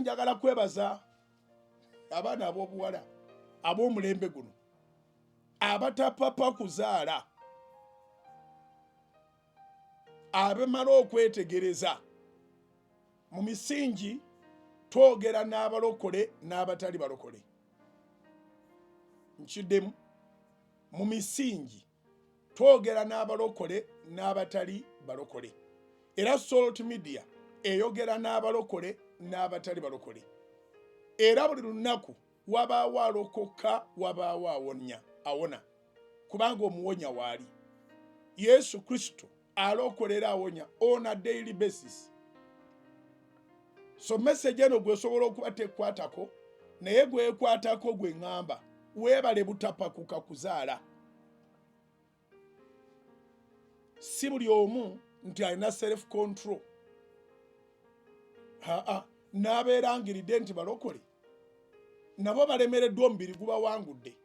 Njagala kwebaza abaana ab'obuwala ab'omulembe guno abatapapa kuzaala, abamala okwetegereza. Mu misingi twogera n'abalokole n'abatali balokole. Nkiddemu, mu misingi twogera n'abalokole n'abatali balokole, era Salt Media eyogera n'abalokole n'abatali balokole, era buli lunaku wabaawo alokoka, wabaawo awonya awona, kubanga omuwonya waali Yesu Kristo, alokolera, awonya on a daily basis. So message eno gwesobola okuba tekwatako, naye gwekwatako gwe ŋŋamba, weebale butapakuka kuzaala. Si buli omu nti alina self control aa n'abeerangiridde nti balokole nabo balemereddwa, omubiri gubawangudde.